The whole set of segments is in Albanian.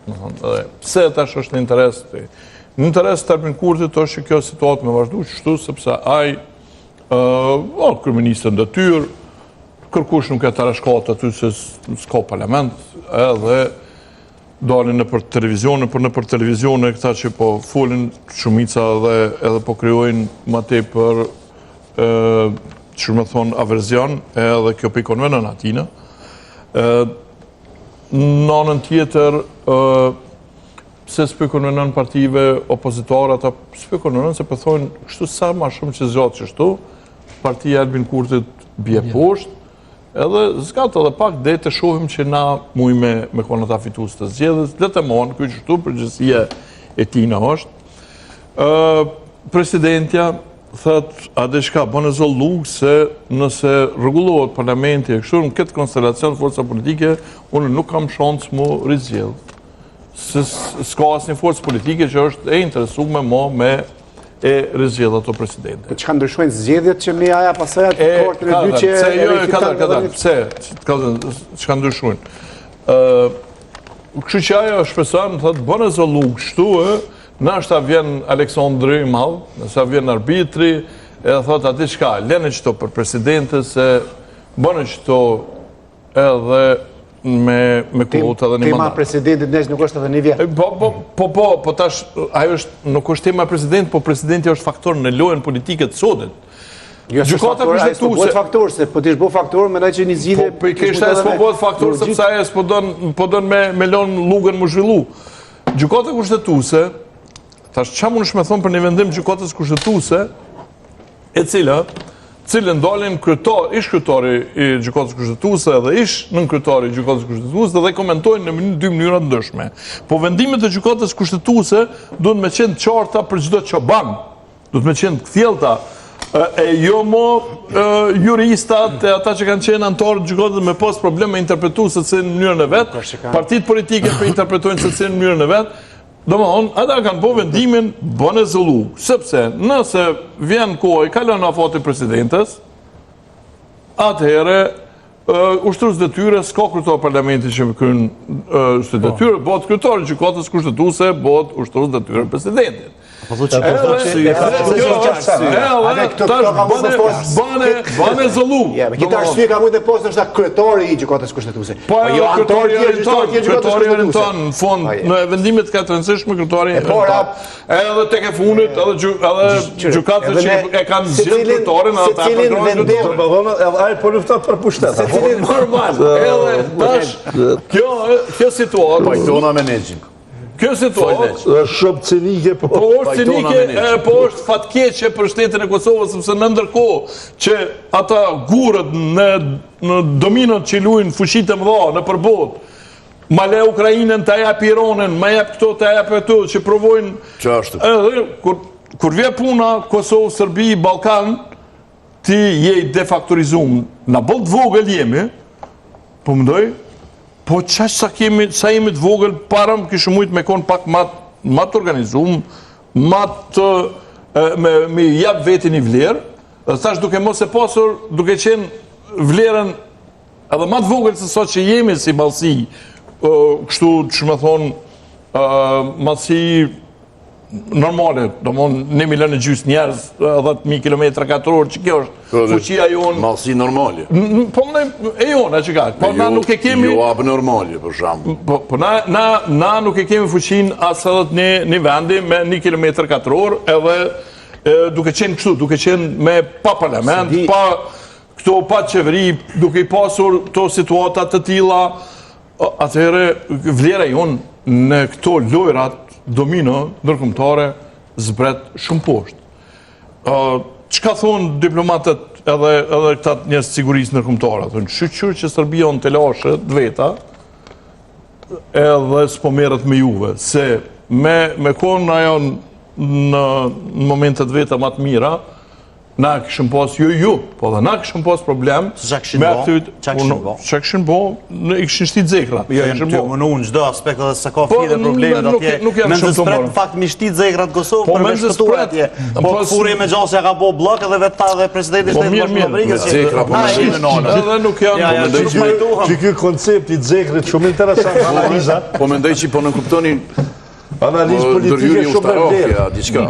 Domethënë, edhe pse tash është në interes të në interes të Albin Kurtit është që kjo situatë me vazhdu qështu, sepse ai ë uh, kryeministër në detyrë, kërkush nuk e tarashkat aty se s'ka parlament, edhe dalin nëpër televizione, por nëpër televizione këta që po folin shumica edhe, edhe po krijojnë ma tepër ë që me thonë averzion, edhe kjo po i konvenon atina. Ë Në anën tjetër, pse s'po i konvenon partive opozitare, ata s'po i konvenon se po thonë kështu sa ma shumë që zgjat qështu, partia e Albin Kurtit bje poshtë, edhe zgat edhe pak dhe të shohim që na mujmë me, me konë ata fitues të zgjedhjes, le të mon, ky qështu përgjegjësia e tina është. Presidentja thot, a di çka, bënë zollug se nëse rregullohet parlamenti e kështu, në këtë konstelacion forca politike, unë nuk kam shansë m'u rizgjedh. Se s'ka asnjë forcë politike që është e interesume mo me e rizgjedh ato presidente. Po çka ndryshojnë zgjedhjet që me aja pasojat e kortën e dytë që e jo, ka dalë, ka dalë, pse, ka dalë, çka ndryshojnë? Ë, kështu që ajo shpreson, thot, bënë zollug kështu, ë, Nashta vjen Aleksandri i Madh, nëse vjen arbitri, edhe thot a di çka, lene qëto për presidente se bënë qëto edhe me me kuota edhe një mandat. Tema presidentit nesh nuk është edhe një vjet. Po po po po, po tash ajo është nuk është tema e presidentit, po presidenti është faktor në lojën politike të sotit. Jo, Gjykata kushtetuese. Po bëhet faktor se po t'ish bë faktor, mendoj që një zgjidhje. Po pikërisht ai s'po bëhet faktor sepse ai s'po don po don me me lon llugën m'u zhvillu. Gjykata Kushtetuese, tash çka mundesh me thonë për një vendim Gjykatës Kushtetuese, e cila, cilën dalin kryetar, ish kryetari i Gjykatës Kushtetuese dhe ish nënkryetari i Gjykatës Kushtetuese dhe komentojnë në mënyrë dy mënyra të ndryshme. Po vendimet e Gjykatës Kushtetuese duhet me qenë të qarta për çdo çoban. Duhet me qenë të kthjellta, e jo mo juristat e ata që kanë qenë anëtarë të gjykatës me pas problem me interpretu secili në mënyrën e vet, partitë politike po interpretojnë secili në mënyrën e vet, Domethonë, ata kanë bo vendimin, bëne zollug, sepse nëse vjen koha i kalon afati presidentes, atëherë ushtrues detyre, s'ka kryetar parlamenti që më kryen ushtrues po. detyre, bëhet kryetar i gjykatës kushtetuese, bëhet ushtrues detyre presidentit. Po thotë që po thotë se e ka kjo tash bëne bëne bëne zollug. Ja, me këtë arsye ka mujtë post është kryetari i gjykatës kushtetuese. Po, po jo anëtar i kryetari orienton në fund në vendimet kaq të rëndësishme kryetari. E por Edhe tek e fundit, edhe gjy, edhe gjykatësit që e kanë zgjedhur kryetarin, ata e përkrahin kryetarin. Domethënë, edhe ai po lufton për pushtet. Secilin normal. Edhe tash kjo kjo situatë pajtona me Nexhin. Kjo situatë është shumë cinike, po. Po është cinike, po është fatkeqe për shtetin e Kosovës sepse në ndërkohë që ata gurët në në dominot që luajnë fuqitë e mëdha nëpër botë, Ma le Ukrainën, ta jap Iranin, ma jap këto, ta jap ato që provojnë. Qashtu. Edhe kur kur vjen puna Kosovë, Serbi, Ballkan, ti je i defaktorizum. Na boll të vogël jemi. Po mendoj, po qaq sa kemi, sa jemi të vogël, parëm kishim mujt me kon pak ma ma të organizum, ma të me me jap vetin një vlerë, dhe tash duke mos e pasur, duke qenë vlerën Edhe ma të vogël se sa që jemi si madhësi, kështu që me thonë, madhësi normale, domethonë, një milion e gjysë njerëz, 10.000 km katror, që kjo është po, fuqia jonë. Madhësi normale. Po më e jona që ka, po na jo, nuk e kemi... Jo abnormale, për shembull. Po, po na, na, na nuk e kemi fuqinë as edhe të një, një vendi me një kilometër katror, edhe e, duke qenë kështu, duke qenë me pa parlament, pa Këto pa qeveri, duke i pasur këto situata të tilla, atëherë vlera jonë në këto lojrat domino ndërkombëtare zbret shumë poshtë. Çka thonë diplomatët edhe edhe këta njerëz të sigurisë ndërkombëtare? Thonë shyqyr që Serbia në telashe të veta, edhe s'po merret me juve, se me me konë ajo në, në momentet veta ma të mira, Na kishim pas, jo ju, po dhe na kishim pas problem me aktivit... Qa kishin bo? Qa kishin bo, në i kishin shti zekrat. Jo, janë të mënu në çdo aspekt edhe se ka po, fide problemet atje. Nuk janë shumë të morë. Në fakt mi shti zekrat Kosovë po, për me shpëtu atje. Po, po furi me gjasë ja ka bo bllok edhe vetë ta dhe presidenti po, shtetit bashkë të Amerikës. Zekra, po më shumë në anën. Edhe nuk janë... Ja, ja, nuk pajtohem. Që ky koncept i zekrit shumë interesant, analiza. Po mendoj që po nënkuptoni Analizë po, politike shumë me vlerë. Diçka.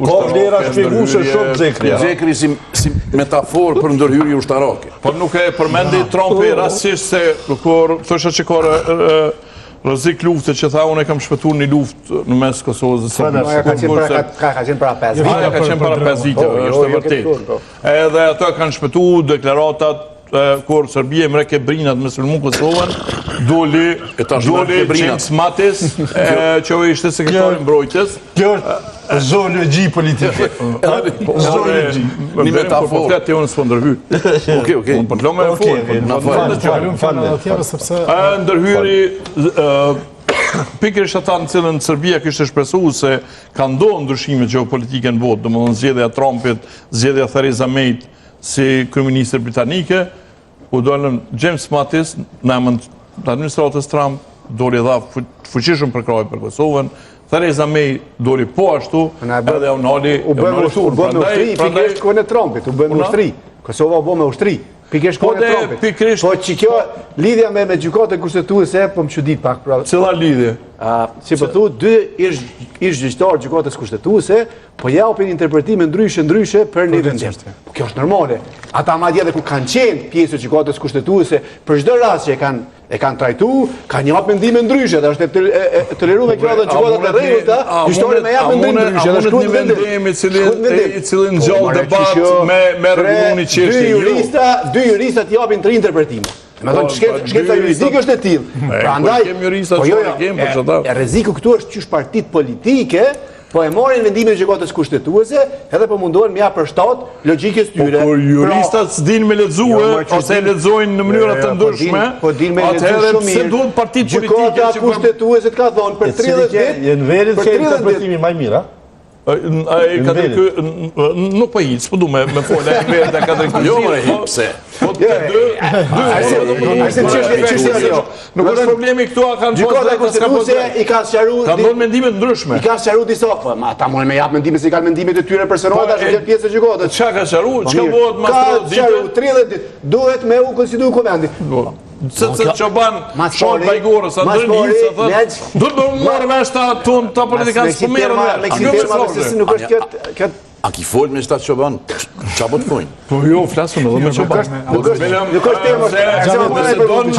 Ka vlera shpjeguese shumë Zekri. Zekri si, si metaforë për ndërhyrje ushtarake. Po nuk e përmendi Trumpi rastësisht se kur thosha që ka rrezik lufte që tha unë e kam shpëtuar një luftë në mes Kosovës dhe Serbisë. Ka qenë para ka ka qenë para 5 viteve. Ka qenë para 5 viteve, po, është e vërtetë. Po. Edhe ato kanë shpëtuar deklaratat kur Serbia i mreke brinat me sulmu Kosovën, doli, doli James Mattis, që ishte sekretari i mbrojtjes. Kjo është zoologji politike. Po, zoologji. Një metaforë. Po flet ti unë s'po ndërhyj. Okej, okej. Unë po të lë me fol. Na fal. Fal, fal, sepse ndërhyri pikërisht ata në cilën Serbia kishte shpresu se ka ndodhur ndryshime gjeopolitike në botë, domethënë zgjedhja e Trumpit, zgjedhja e Theresa Mayt, Si kryeministër britanike, u dolën James Mattis në emër të administratës Trump, doli dha fuqishëm përkrahje për Kosovën, Theresa May doli po ashtu, edhe u nali u bë me ushtri, u bë me ushtri, pikërisht kohën e Trumpit, u bë me ushtri. Kosova u bë me ushtri. Pikërisht po kohën e Trumpit. Pikërisht Po që kjo lidhja me me gjykatën kushtetuese po më çudit pak pra. Cila lidhje? A, si po thu, dy ish ish gjyqtarë gjykatës kushtetuese Po japin interpretime ndryshe ndryshe për një vendim. Po kjo është normale. Ata madje edhe kur kanë qenë pjesë e gjykatës kushtetuese, për çdo rast që e kanë e kanë trajtu, kanë jap mendime ndryshe, dhe është e, e, e toleruar kjo edhe gjykatat e rregullta, gjyqtari me jap mendim ndryshe, dhe shkruhet vendim. Një vendim i cili i cili po, ngjall debat me me rregullun një çështje. Dy jo. jurista, dy jurista të japin tri interpretime. Me thonë, po, po, shkenca juridike është e tillë. Prandaj, po jo, jo, e rreziku këtu është qysh partitë politike Po e marrin vendimin e gjykatës kushtetuese edhe po mundohen me ja përshtat logjikës tyre. Po kur pra- juristat s'din me lexue jo, ose e lexojnë në mënyra të po ndryshme, po din me lexu shumë mirë. Pse duhet partitë politike Gjykata kushtetuese të ka thonë për 30 ditë. Enverit ke interpretimi më i mirë, a? Ai ka të ky nuk po hi, s'po du me me fol ai vetë ka të ky. Jo, më hi, pse? Po të dy, dy, dy, çështje çështje ajo. Nuk është problemi këtu a kanë Gjykata kushtetuese i ka sqaruar Kanë dhënë mendime të ndryshme. I ka sqaruar disa, po ma ata mund me jap mendime se i kanë mendimet e tyre personale, po, tash janë pjesë e gjykatës. Çka ka sqaruar? Po, Çka bëhet mas 30 ditë? Ka sqaruar 30 ditë. Duhet me u konstitu kuvendi. Po. Se se çoban shon bajgorës, a ndërë sa thotë. Do të marrë vesh ta ton ta politikan s'po merren vesh. Me këtë se nuk është kjo kjo A ki fol me qëta çoban? Qa po të thojnë? Po jo, flasëm edhe me çoban. Nuk është nuk është tema. Nëse don,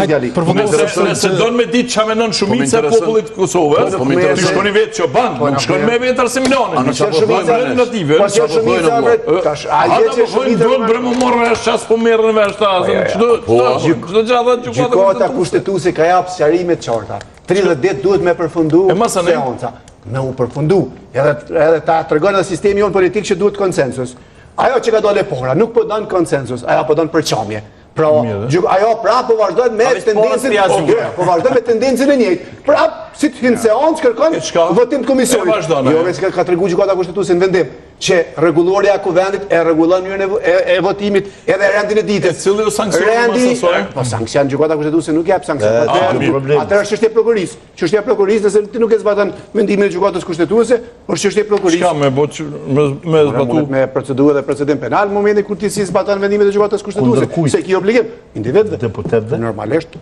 nëse don me ditë çka menon shumica e popullit të Kosovës, po ti shkoni vetë çoban, nuk shkon me vetë Arsim Lanin, nuk shkon shumica alternative. Po që shumica bre, tash a je që shumica do të më marrë vesh çka s'po merren vesh ta, çdo çdo gjë thotë gjykata kushtetuese ka jap sqarime të qarta. 30 ditë duhet me përfundu seanca. Me u përfundu. Edhe, edhe ta tregon edhe sistemi jonë politik që duhet konsensus. Ajo që ka dalë e para, nuk po don konsensus, ajo po don përçamje. Pra, gjyk, ajo pra po vazhdon me tendencën, po, po vazhdon me tendencën e njëjtë. Pra, si të hyn seancë kërkon votim të komisionit. Jo, veç ka, ka tregu gjykata kushtetuese në vendim që rregullorja e kuvendit e rregullon mënyrën e, e, e votimit edhe rendin e ditës. E cili është sanksioni Rendi, po sanksion gjykata kushtetuese nuk jep sanksion. Atëherë atëherë është çështje e prokurorisë. Çështja e prokurorisë nëse ti nuk e zbaton vendimin e gjykatës kushtetuese, është çështje e prokurorisë. Çka me bo me me zbatu me procedu edhe procedim penal në momentin kur ti s'i zbaton vendimet e gjykatës kushtetuese, se ki obligim individëve, deputetëve. Normalisht.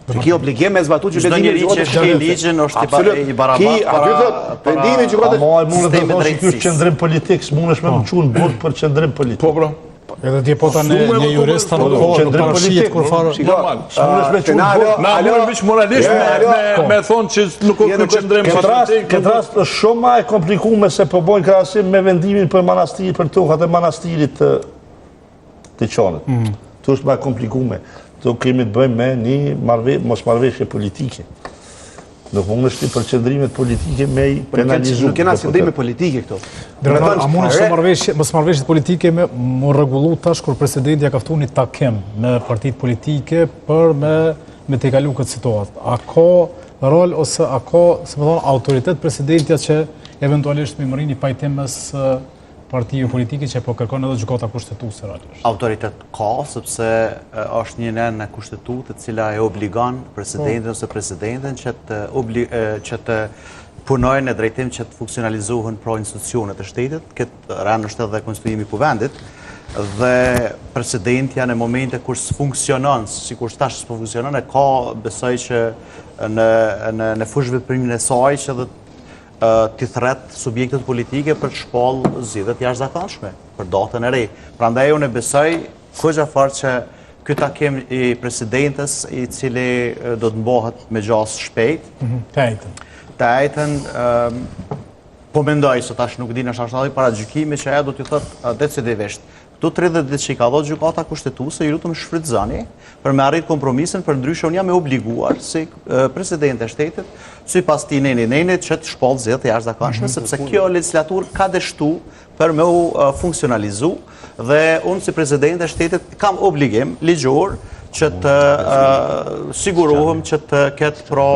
Se ki obligim me zbatu që vendimin e gjykatës. Çdo njeri që shkel ligjin është i barabartë para aty vendimi i gjykatës. Ama ai mundet të thosh ky është qëndrim politik, s'mundesh me më çu në burg për qëndrim politik. Po, po. Edhe dje po ta në një jurist tha nuk po, nuk parashihet kur farë normal. S'mundesh me çu Na morëm veç moralisht me me me thonë që nuk ka qëndrim politik. Këtë rast, këtë rast është shumë më e komplikuar se po bojnë krahasim me vendimin për manastir, për tokat e manastirit të Deçanit. Mm. Këtu është më e komplikuar. Këtu kemi të bëjmë me një marrëve, mosmarrëveshje politike. Nuk mundesh ti për qëndrimet politike me i po penalizu. Nuk kena qëndrime politike këto. Drejtor, a mund të marrëveshje, mosmarrëveshjet politike me u rregullu tash kur presidenti ja ka ftu një takim me partitë politike për me me tejkalu këtë situatë. A ka rol ose a ka, si me thonë, autoritet presidentja që eventualisht me mërri një pajtim mes. partive politike që po kërkon edhe gjykata kushtetuese realisht. Autoritet ka, sepse është një nen në kushtetutë e cila e obligon presidentin po. ose presidenten që të, që të punojnë në drejtim që të funksionalizohen pra institucionet e shtetit, këtë ren është edhe konstituimi i kuvendit, dhe presidentja në momente kur s'funksionon, sikur tash s'po funksionon, e ka besoj që në, në, në fushëveprimin e saj që dhe t'i thërret subjektet politike për të shpall zgjedhje të jashtëzakonshme për datën e re. Prandaj unë besoj goxha fort që ky takim i presidentes i cili do të mbahet me gjasë shpejt. Mhm, të enjten. Të enjten po mendoj se tash nuk di në është edhe paragjykimi që ajo do t'i thotë decidivisht. Këto 30 ditë që i ka dhënë gjykata kushtetuese, ju lutem shfrytëzoni për me arrit kompromisin, përndryshe unë jam e obliguar si presidente e shtetit, sipas këtij neni nenit që të shpall zgjedhje të jashtëzakonshme, mhm. sepse kjo legjislaturë ka dështu për me u funksionalizu dhe unë si presidente e shtetit kam obligim ligjor që të sigurohem që të ketë pra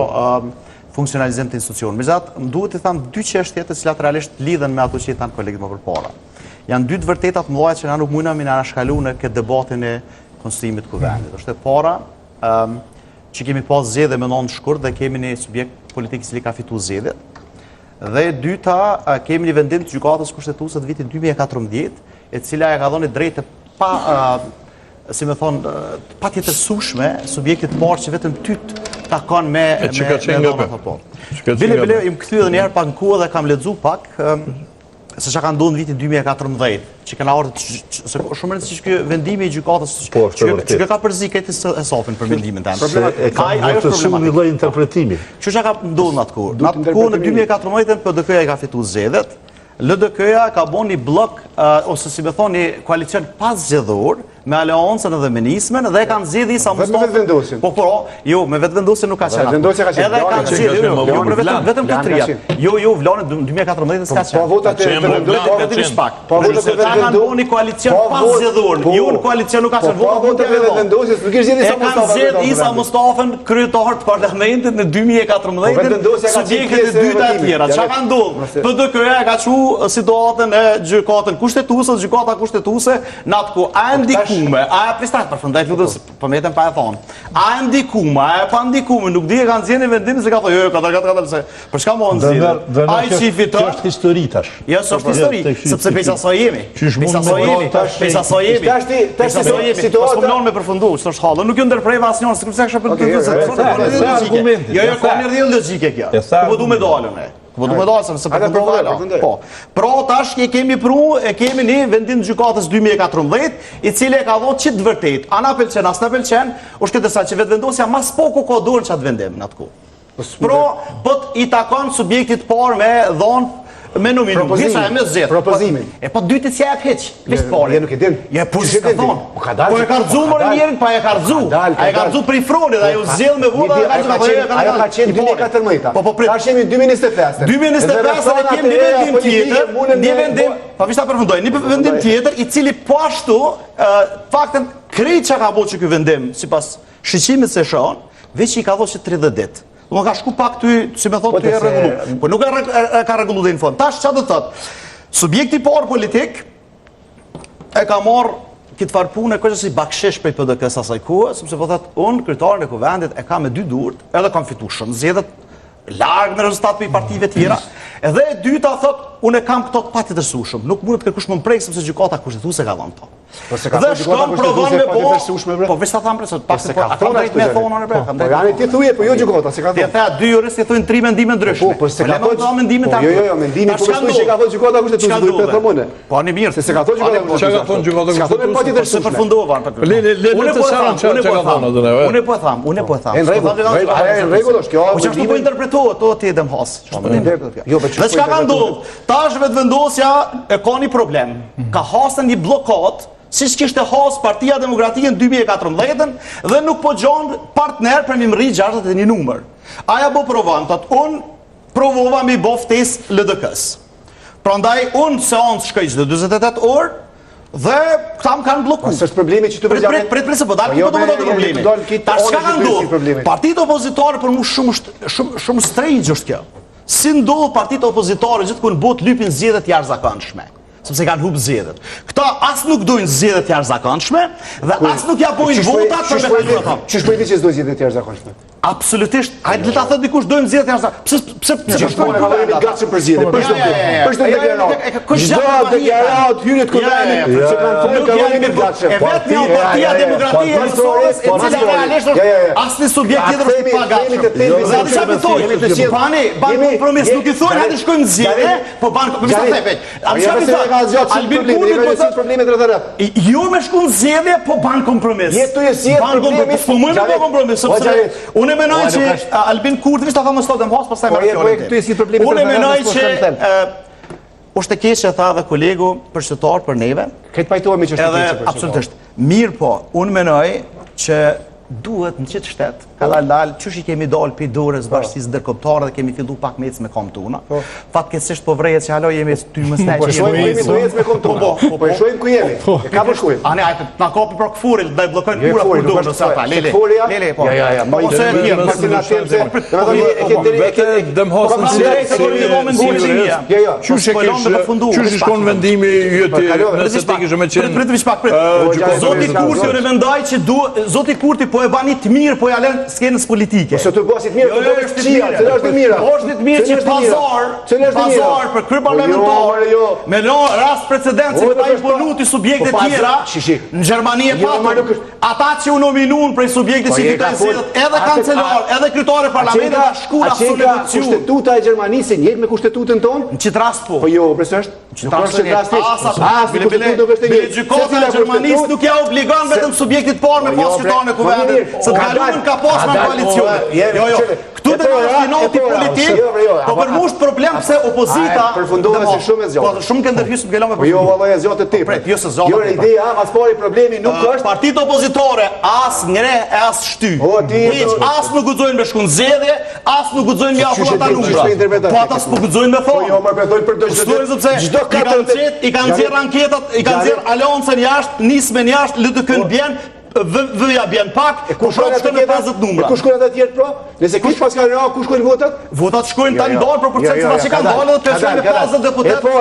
funksionalizim të institucionit. Megjithatë, më duhet të them dy çështje të cilat realisht lidhen me ato që i thanë kolegët më përpara. Janë dy të vërteta të mëdha që na nuk mundemi me anashkalu në këtë debatin e konstituimit të kuvendit. Është e para, që kemi pas zgjedhje me 9 shkurt dhe kemi një subjekt politik i cili ka fitu zgjedhjet. Dhe e dyta, kemi një vendim të gjykatës kushtetuese të vitit 2014, e cila e ka dhënë drejtë pa si me thonë, të patjetërsueshme subjektit të parë që vetëm ty të takon me me me dhënë ato po. Bile bile jam kthy edhe një herë pak në kohë dhe kam lexu pak se çka ka ndodhur në vitin 2014, që kanë ardhur se është shumë rëndësishëm ky vendimi i gjykatës po, që që ka përzi këtë hesapin për mendimin tim. E ka ajo është një lloj interpretimi. Që çka ka ndodhur në atë kohë? Në atë kohë në 2014 PDK-ja i ka fituar zgjedhjet, LDK-ja ka bo një bllok ose si me thonë një koalicion paszgjedhor me Aleancën edhe me Nismën dhe e kanë zgjedhë Isa Mustafën. Me Vetëvendosjen. Po po, jo, me Vetëvendosjen nuk ka qenë. Vetëvendosja ka qenë. Edhe kanë zgjedhë, jo, jo, jo, vetëm vetëm këto tria. Jo, jo, Vlani 2014 s'ka qenë. Po votat e Vetëvendosjes, po vetëm pak. Po votat e Vetëvendosjes. Kanë bërë një koalicion paszgjedhor. Jo, në koalicion nuk ka qenë. Po votat e Vetëvendosjes nuk ishte zgjedhë Isa Mustafën. E kanë zgjedhë Isa Mustafën kryetar të parlamentit në 2014. Po Vetëvendosja ka qenë pjesë e dyta e tjera. Çka ka ndodhur? PDK-ja e ka çu situatën në gjykatën kushtetuese, gjykata kushtetuese Në atë kohë, a e ndikume, a e pristat, përfundoj të lutem, po metëm pa e thonë. A e ndikume, a e pa ndikume, nuk di e kanë nxjerrë një vendim se ka thonë, jo, jo, ka ka ka se për çka më nxjerrë? Ai që i fiton. Kjo është histori tash. Jo, s'është histori, sepse prej asaj jemi. Qysh mund me jemi, prej asaj jemi. Tash ti, tash ti situata. Po me përfundu, s'është hallë. Nuk ju ndërpreva asnjëherë, sepse kisha për të thënë. Jo, jo, ka një rrjedhë logjike kjo. Po du me dalën e. Po du me dalë, se përfundova hala. Po. Pra tash e kemi pru, e kemi një vendim të gjykatës 2014, i cili e ka dhonë qit të vërtetë. A na pëlqen, a s'na pëlqen, është këtë sa që vetëvendosja ma s'poku ka dorë në qatë vendim në atë kohë. Po pra, po i takon subjektit parë me dhonë me nominu, disa e me zgjedh. Propozimin. E po dytit s'ja jep hiç, veç të Jo nuk e din. Jo po s'ka thonë. Po ka dalë. Po e ka rrëzu more njerin, pa e ka rrëzu. A e ka rrëzu prej froni dhe ajo zgjedh me vota dhe ka rrëzu. Ajo ka qenë 2014. Po po prit. Tash jemi 2025. 2025 e kemi një vendim tjetër, një vendim, pa veç ta përfundoj, një vendim tjetër i cili po ashtu, faktën krejt çka ka bo që ky vendim, sipas shiqimit se shon, veç i ka dhonë që 30 ditë. Do ka shku pak ty, si me thotë, po, ty e rregullu. Po nuk e ka rregullu deri në fund. Tash çka do të thotë? Subjekti i parë politik e ka marrë këtë farë pune kështë si bakshish prej PDK-së asaj kohe, sepse po thotë unë kryetarin e kuvendit e kam me dy durt, edhe kam fitu shumë zgjedhjet larg në rezultat prej partive tjera. Edhe e dyta thotë unë e kam këto të patjetërsueshëm, nuk mundet kërkush më prek sepse gjykata kushtetuese ka dhënë këto. Po s'e ka thënë gjykata kushtetuese e patjetërsueshme bre. Po veç ta tham bre, sot pak se po ka thonë drejt me thonë unë bre, kam drejt. Po janë ti thuje, po jo gjykata, s'e ka thonë. Ti the dy juristë thonë tri mendime ndryshme. Po, po s'e ka thonë po mendime ta. Jo, jo, jo, mendimi po besoj që ka thonë gjykata kushtetuese, do të them unë. Po ani mirë. Se s'e ka thonë gjykata kushtetuese. Çka ka thonë gjykata kushtetuese? S'ka thonë patjetërsueshme. Se përfundova. Le le le le të saron çka ka thonë atë. Unë po them, unë po them. Në rregull, në rregull është kjo. Po çfarë po interpretohet to ti dem has. Jo, po çfarë ka ndodhur? Tash vetëvendosja e ka një problem. Ka hasë një bllokadë, siç kishte hasë Partia Demokratike në 2014 dhe nuk po gjon partner për me mrri 61 numër. Aja bo provon, thot, unë provova me i bo ftesë LDK-s. Prandaj, unë seancë shkoj çdo 48 orë, dhe këta më kanë blloku. Po s'është problemi që të prit, prit, prit, prit, se po dalë, po, jo, po do të problemi. Tash çka ka ndodhur? Partitë opozitare për mu shumë shumë shumë strange është kjo. Si ndodh partitë opozitare gjithkund në botë lypin zgjedhje të jashtëzakonshme. Sepse kanë hup zgjedhjet. Këta as nuk dojnë zgjedhje të jashtëzakonshme dhe as nuk ja bojnë votat për me kalu ato. Qysh po e di që s'dojnë zgjedhje të jashtëzakonshme? Absolutisht, hajde le ta thotë dikush dojmë zgjedhje të jashtëzakonshme. Pse pse pse po shkojnë në jemi të gatshëm për zgjedhje? Për çdo për çdo deklaratë. Çdo deklaratë hyrje të kuvendit, që kanë folur kanë jemi të gatshëm. E vetmja Partia Demokratike e Kosovës, e cila realisht është asnjë subjekt tjetër është i pagatshëm. Dhe çfarë po thonë? Bani, ban kompromis, nuk i thonë hajde shkojmë në zgjedhje, po ban kompromis ta thepet. A çfarë po thotë? Albin Kurti po thotë problemet rreth rreth. Jo me shku në zgjedhje, po ban kompromis. Je tu e sjell ban kompromis. Po më bën kompromis, sepse unë mendoj që Albin Kurti veç ta them mos të dem has pastaj po, më fjalën. Po je tu e problemet Unë mendoj që është e keqe tha edhe kolegu për qytetarët për neve. Këtë pajtohemi që është e keqe për qytetarët. Absolutisht. Mirëpo, unë mendoj që duhet në qëtë shtet, ka dalë dalë, qysh i kemi dalë pi dorës po. bashkësisë ndërkombëtare dhe kemi fillu pak me ecë me kamë tona. Po. Fatkeqësisht po vrehet që hala jemi ty më snej po, që jemi. Po jemi ecë me kamë tona. Po, po, po, po shohim ku jemi. Po. E ka po shkojmë. Ani ai na kapi për KFOR-i, do e bllokojnë ura kur do ose ata. Lele. Lele, po. Ja, ja, ja. Ma ose e tjerë, ma si na them se, domethënë e ke deri e ke Demhasën si si Jo, jo. Qysh e kish, qysh i shkon vendimi joti nëse ti kishe me qenë. Prit prit pak prit. Zoti Kurti unë mendoj që du Zoti Kurti po e ban një të mirë, po ja lën skenës politike. Po se të bësh të mirë, të bësh të mirë, cila është e mira? Po është të mirë që pazar, pazar për kryeparlamentar. Jo, me lë rast precedent se këta imponu ti subjekte tjera. Në Gjermani e patëm. Ata që u nominuan prej subjektit që fitoi zgjedhjet, edhe kancelar, edhe kryetare parlamentit, ata shkuan as u negociu. Kushtetuta e Gjermanisë e njëjtë me kushtetutën tonë? Në qit rast po. Po jo, pse është? Në qit rast është as ato. As kushtetuta nuk është e njëjtë. Gjykata e Gjermanisë nuk ja obligon vetëm subjektit të parë me po, jo, pas kryetarin e kuvendit, se të kaluarën ka pas me koalicion. Jo, jo. Këtu të është inati politik, jo, jo, po për mu është problem pse opozita... Përfundove se shumë e zgjatë. Po, shumë ke ndërhyrë s'më ke lënë me po Jo, vallai e zgjatë tepër. Pret, jo se zgjatë. Jo, ideja, mas pari problemi nuk është... Partitë opozitore as ngre e as shty. Po, ti... Hiç, as nuk guxojnë me shku në zgjedhje, as nuk guxojnë me afru ata numra. Po ata s'po guxojnë me thonë. Po jo, më po për çdo gjë. Sepse çdo katër i kanë nxjerr anketat, i kanë nxjerr aleancën jashtë, nismën jashtë, LDK-n po. bjen, V-ja bjen pak, e ku shkojnë ato me 50 numra. E ku shkojnë ata tjerë pra? Nëse kush pas kanë ra, ku shkojnë votat? Votat shkojnë tani jo, jo. dalë për procesin jo, që kanë dalë dhe të shkojnë me 50 deputetë.